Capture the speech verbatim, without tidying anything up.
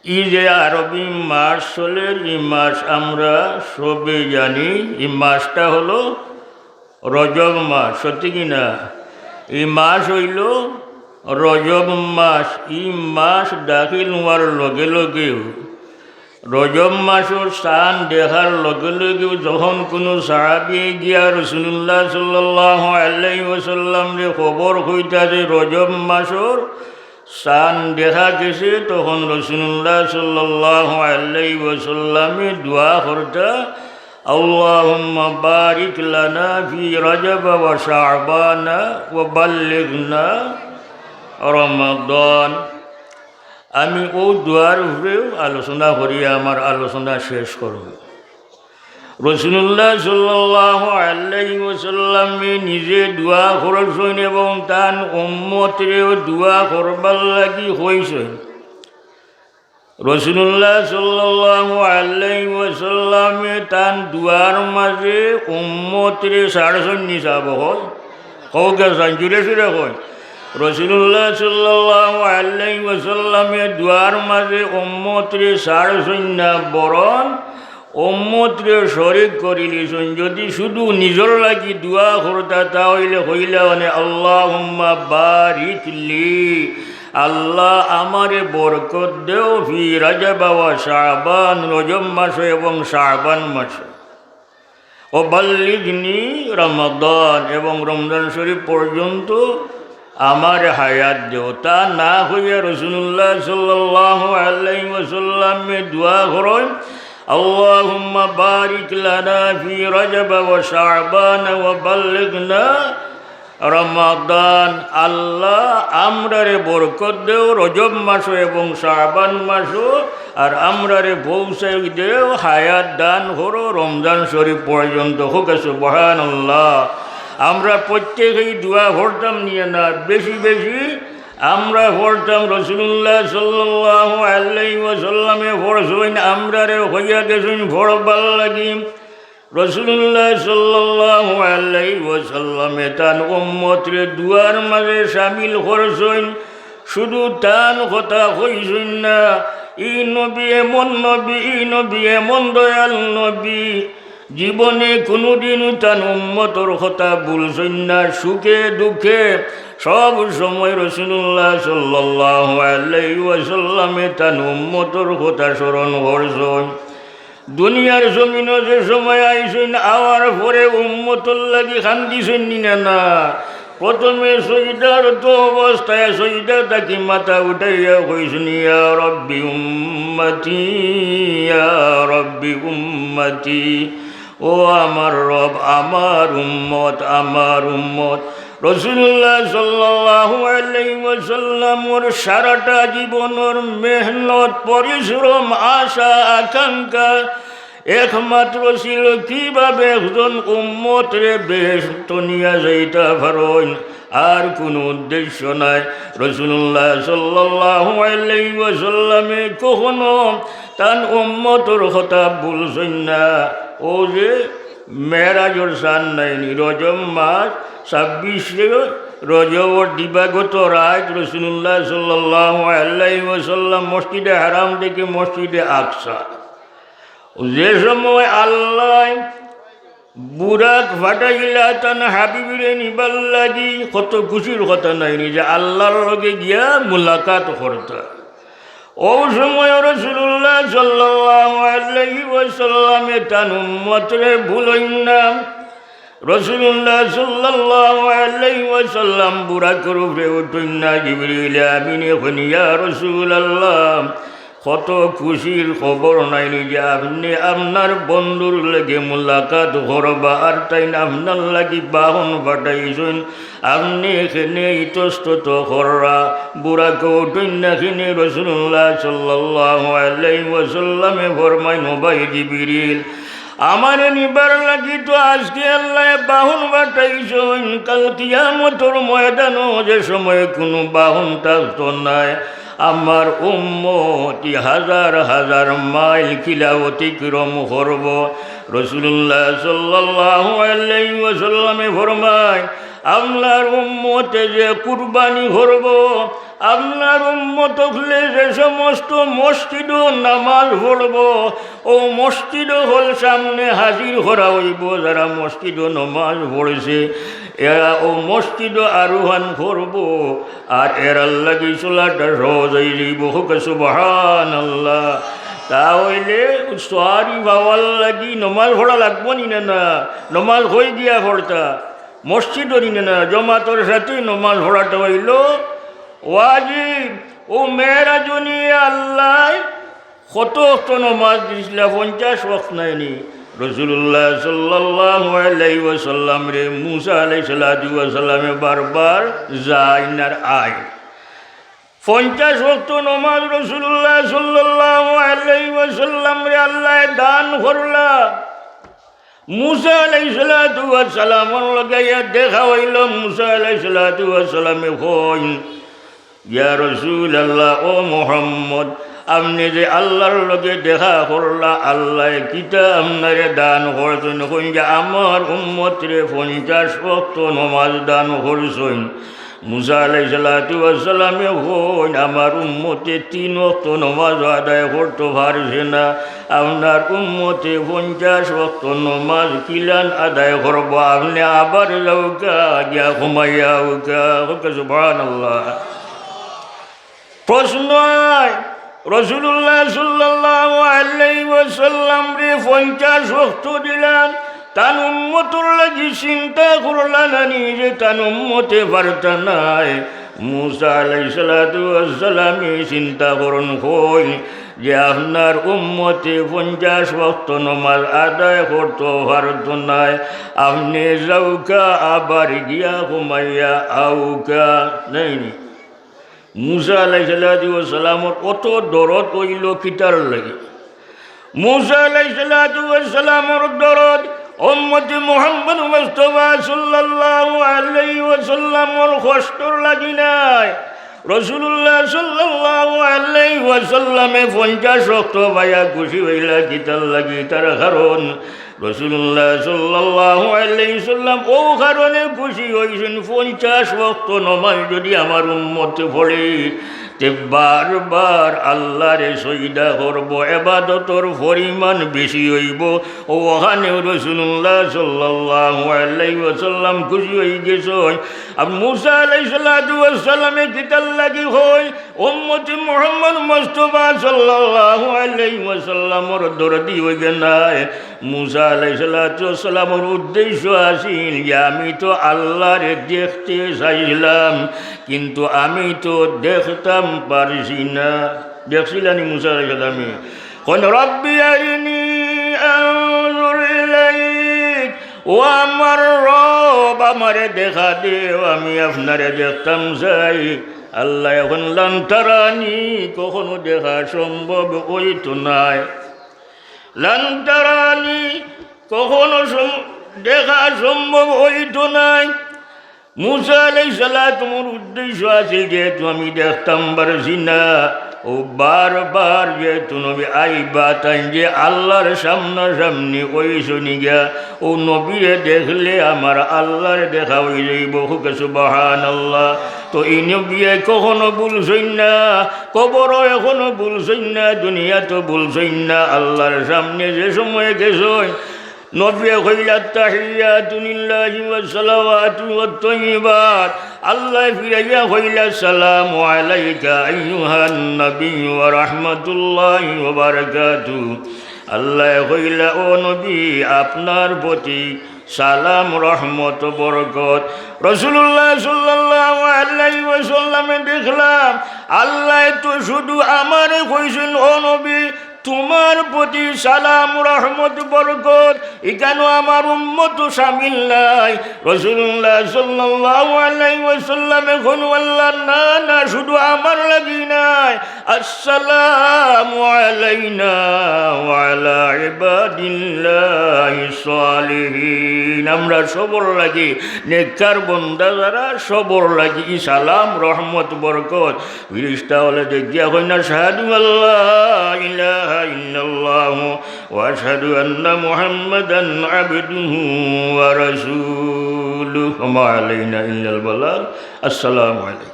এই যে আরবি মাস চলের, এই মাস আমরা সবে জানি, এই মাসটা হলো রজব মাস, সত্যি কি না? এই মাস হইল রজব মাস। এই মাস দাখিল হওয়ার লগে লগেউ, রজব মাসর চান দেখার লগে লগেউ যখন কোনো সাহাবী গিয়া রাসূলুল্লাহ সাল্লাল্লাহু আলাইহি ওয়াসাল্লামরে খবর কইতা যে রজব মাসর চান দেখা গেছে, তখন রাসূলুল্লাহ সাল্লাল্লাহু আলাইহি ওয়াসাল্লামে দোয়া করতা, "আল্লাহুম্মা বারিক লানা ফি রাজাব ওয়া শাবানা ওয়া বাল্লিগনা রমাদান।" আমি অউ দোয়ার উপরেউ আলোচনা করিয়া আমার আলোচনা শেষ করমু। রাসূলুল্লাহ সাল্লাল্লাহু আলাইহি ওয়াসাল্লামে নিজে দোয়া করছইন এবং তান উম্মতরেও দোয়া করবার লাগি কইছইন। রাসূলুল্লাহ সাল্লাল্লাহু আলাইহি ওয়াসাল্লামে তান দোয়ার মাঝে উম্মতরে ছাড়ছইন নি সাব অকল? কউক্কা চাইন, জুরে সুরে কইন। রাসূলুল্লাহ সাল্লাল্লাহু আলাইহি ওয়াসাল্লামে দোয়ার মাঝে উম্মতরে ছাড়ছইন না, বরং উম্মতরে শরিক করিলিছইন। যদি শুধু নিজর লাগি দোয়া করতা, তা অইলে কইলা অনে, "আল্লাহুম্মা বারিক লি", আল্লাহ আমারে বরকত দেও, "ফি রাজাব ওয়া শাবান", রজব মাসো এবং শাবান মাসো। "ওয়া বাল্লিগনি রমাদান", এবং রমজান শরিফ পর্যন্ত আমারে হায়াত দেও। তা না কইয়া রাসূলুল্লাহ সাল্লাল্লাহু আলাইহি ওয়াসাল্লামে দোয়া করইন, "আল্লাহুম্মা বারিক লানা ফি রাজাব ওয়া শাবান ওয়া বাল্লিগনা রমাদান", আল্লাহ, আমরারে বরকত দেও রজব মাসো এবং শাবান মাসো, আর আমরারে পৌঁছাই দেও, হায়াত দান করো রমজান শরিফ পর্যন্ত। কউক্কা সুবহানাল্লাহ। আমরা প্রত্যেকেই দোয়া করতাম নি না, বেশি বেশি আমরা পড়তাম। রাসূলুল্লাহ সাল্লাল্লাহু আলাইহি ওয়াসাল্লামে পড়ছইন, আমরারে কইয়া গেছইন পড়বার লাগি। রাসূলুল্লাহ সাল্লাল্লাহু আলাইহি ওয়াসাল্লামে তান উম্মতরে দোয়ার মাঝে শামিল করছইন। শুধু তান কথা কইছইন না, ই নবী এমন নবী, ই নবী এমন দয়াল নবী, জীবনে কুনুদিনও তান উম্মতর কথা ভুলছইন না। সুখে দুঃখে সব সময় রাসূলুল্লাহ সাল্লাল্লাহু আলাইহি ওয়াসাল্লামে তান উম্মতর কথা স্মরণ করছইন। দুনিয়ার জমিনো যে সময় আইছইন, আওয়ার পরে উম্মতর লাগি কান্দিছইন নি না? না, প্রথমে সইদারত অবস্থায় সইদা থাকি মাথা উঠাইয়া কইছইন, "ইয়া রব্বি উম্মতি, ইয়া রব্বি উম্মতি।" ও আমার রব, আমার উম্মত, আমার উম্মত। রাসূলুল্লাহ সাল্লাল্লাহু আলাইহি ওয়াসাল্লামর সারাটা জীবনর মেহনত, পরিশ্রম, আশা, আকাঙ্ক্ষা একমাত্র ছিল কিভাবে একজন উম্মতরে বেহেশতো নিয়া যাইতা পারইন, আর কুনু উদ্দেশ্য নাই। রাসূলুল্লাহ সাল্লাল্লাহু আলাইহি ওয়াসাল্লামে কখনো তান উম্মতর কথা ভুলছইন না। অউ যে মেরাজর চান নায়নি, রজব মাস ছাব্বিশে রজবর দিবাগত রাইত রাসূলুল্লাহ সাল্লাল্লাহু আলাইহি ওয়াসাল্লাম মসজিদে হারাম থাকি মসজিদে আকসা, যে সময় আল্লায় বুরাক ফাটাইলা তান হাবিবরে নিবার লাগি, কত খুশির কথা নায়নি যে আল্লার লগে গিয়া মুলাকাত করতা। অউ সময় রাসূলুল্লাহ সাল্লাল্লাহু আলাইহি ওয়াসাল্লামে তান উম্মতরে ভুলইন না। রাসূলুল্লাহ সাল্লাল্লাহু আলাইহি ওয়াসাল্লাম বুরাকর উপরে উঠইন না, জিবরিল আমিনে কইন, "ইয়া রাসূলুল্লাহ, কত খুশির খবর নায়নি যে আপনে আপনার বন্ধুর লগে মুলাকাত করবা, আর তাইন আপনার লাগি বাহন ফাটাইছইন, আপনে কেনে ইতস্তত কররা?" বুরাকো উঠইন না কেনে রাসূলুল্লাহ সাল্লাল্লাহু আলাইহি ওয়াসাল্লামে ফরমাইন, "ও ভাই জিবরিল, আমারে নিবার লাগি তো আজকে আল্লায় বাহন ফাটাইছইন, কাল কিয়ামতর ময়দানো যে সময় কুনু বাহন থাকতো নায়, আমার উম্মতি হাজার হাজার মাইল কিলা অতিক্রম করবো?" রাসূলুল্লাহ সাল্লাল্লাহু আলাইহি ওয়াসাল্লামে ফরমাইন, "আপনার উম্মতে যে কুরবানি করবো, আপনার উম্মত অকলে যে সমস্ত মসজিদো নামাজ পড়বো, অউ মসজিদ অকল সামনে হাজির করা অইবো, যারা মসজিদো নামাজ পড়ছে, এরা অউ মসজিদো আরোহণ করবো, আর এরার লাগি চলাটা সহজ অইযিবো। কউক্কা সুবহানাল্লাহ। তা অইলে সওয়ারি পাওয়ার লাগি নামাজ পড়া লাগবো নি না? না, নামাজ কই গিয়া পড়তা? মসজিদো নি না? না, জমাতর সাথে নামাজ পড়াটা অইলো ওয়াজিব। অউ মেরাজো নি আল্লায় কত ওয়াক্ত নামাজ দিছলা? পঞ্চাশ ওয়াক্ত নায় নি? রাসূলুল্লাহ সাল্লাল্লাহু আলাইহি ওয়াসাল্লামরে মুসা আলাইহিস সালাতু ওয়াস সালামে বারবার যাইন আর আইন। পঞ্চাশ ওয়াক্ত নামাজ রাসূলুল্লাহ সাল্লাল্লাহু আলাইহি ওয়াসাল্লামরে আল্লায় দান করলা। মুসা আলাইহিস সালাতু ওয়াস সালামর লগে আইয়া দেখা অইলো। মুসা আলাইহিস সালাতু ওয়াস সালামে কইন, ইয়া রাসূলুল্লাহ, ও মুহাম্মদ, আপনে যে আল্লার লগে দেখা করলা, আল্লায় কিতা আপনারে দান করছইন? কইন যে, আমার উম্মতরে পঞ্চাশ ওয়াক্ত নামাজ দান করছইন। মুসা আলাইহিস সালাতু ওয়াস সালামে কইন, আমার উম্মতে তিন ওয়াক্ত নামাজ আদায় করতো পারছে না, আপনার উম্মতে পঞ্চাশ ওয়াক্ত নামাজ কিলান আদায় করবো? আপনে আবার যাউক্কা, গিয়া ঘুমাইয়া আউক্কা। কউক্কা সুবহানাল্লাহ। প্রশ্ন অয়, রাসূলুল্লাহ সাল্লাল্লাহু আলাইহি ওয়াসাল্লামরে পঞ্চাশ ওয়াক্ত দিলা, তান উম্মতর লাগি চিন্তা করলা না নি যে তান উম্মতে পারতা নায়? মুসা আলাইহিস সালাতু ওয়াস সালামে চিন্তা করইন, কইন যে আপনার উম্মতে পঞ্চাশ ওয়াক্ত নামাজ আদায় করতো পারতো নায়, আপনে যাউক্কা আবার গিয়া ঘুমাইয়া আউক্কা। নায় নি? মুসা আলাইহিস সালাতু ওয়াস সালামর অত দরদ অইলো কিতার লাগি? মুসা আলাইহিস সালাতু ওয়াস সালামর দরদ উম্মতে মুহাম্মদ মুস্তাফা সাল্লাল্লাহু আলাইহি ওয়াসাল্লামর কষ্টর লাগি নায়। রাসূলুল্লাহ সাল্লাল্লাহু আলাইহি ওয়াসাল্লামে পঞ্চাশ ওয়াক্ত পাইয়া খুশি অইলা কিতার লাগি? তার কারণ রাসূলুল্লাহ সাল্লাল্লাহু আলাইহি ওয়াসাল্লাম অউ কারণে খুশি অইছইন, পঞ্চাশ ওয়াক্ত নামাজ যুদি আমার উম্মতে পড়ে, তে বারবার আল্লারে সইজদা করবো, ইবাদতর পরিমাণ বেশি অইবো। অউ অখানেও রাসূলুল্লাহ সাল্লাল্লাহু আলাইহি ওয়াসাল্লাম খুশি অইগেছইন। আর মুসা আলাইহিস সালাতু ওয়াস সালামে কিতার লাগি কইন? উম্মতে মুহাম্মদ মুস্তাফা সাল্লাল্লাহু আলাইহি ওয়াসাল্লামর দরদি অইগেছইন। মুসা আলাইহিস সালাতু ওয়াস সালামর উদ্দেশ্য আছিল যে, আমি তো আল্লারে দেখতে চাইলাম, কিন্তু আমি তো দেখতাম পারছি না। দেখছিলা নি মুসা আলাইহিস সালামে? কইন, রব্বি আরিনি আনজুর ইলাইক, ও আমার রব, আমারে দেখা দেও, আমি আপনারে দেখতাম চাই। আল্লায় কইন, লান তারানি, কখনো দেখা সম্ভব অইতো নায়। লান তারানি, কখনো সম-, দেখা সম্ভব অইতো নায়। মুসা আলাইহিস সালামর উদ্দেশ্য আছিল, যেহেতু আমি দেখতাম পারছি না, অউ বারবার যেহেতু নবী আইবা, তাইন যে আল্লার সামনাসামনি অইছইন গিয়া, অউ নবীরে দেখলে আমার আল্লারে দেখা অইযাইবো। কউক্কা সুবহানাল্লাহ। তো ই নবীয়ে কখনো ভুলছইন না, কবরো এখনো ভুলছইন না, দুনিয়াত ভুলছইন না, আল্লার সামনে যে সময় গেছইন, নবীয়ে কইলা, আত্তাহিয়াতু লিল্লাহি ওয়াস সালাওয়াতু ওয়াত তাইয়্যিবাত। আল্লায় ফিরাইয়া কইলা, আসসালামু আলাইকা আইয়ুহান নাবিয়্যু ওয়া রাহমাতুল্লাহি ওয়া বারাকাতুহু। আল্লায় কইলা, ও নবী, আপনার প্রতি সালাম, রহমত, বরকত। রাসূলুল্লাহ সাল্লাল্লাহু আলাইহি ওয়াসাল্লামে দেখলা, আল্লায় তো শুধু আমারে কইছইন, ও নবী, তুমার প্রতি সালাম, রহমত, বরকত, ইখানো আমার উম্মত শামিল নায়। রাসূলুল্লাহ সাল্লাল্লাহু আলাইহি ওয়াসাল্লামে কইন, আল্লাহ, না, না, শুধু আমার লাগি নায়। আসসালামু আলাইনা ওয়া আলা ইবাদিল্লাহিস সালিহিন। আমরা সবর লাগি, নেককার বন্দা যারা, সবর লাগি ই সালাম, রহমত, বরকত। ফিরিস্তা অকলে দেখিয়া কইন, আশহাদু আল্লা ইলাহা ইল্লাল্লাহু ওয়া আশহাদু আন্না মুহাম্মাদান আবদুহু ওয়া রাসূলুহু। ওয়া মা আলাইনা ইল্লাল বালাগ। আসসালামু আলাইকুম।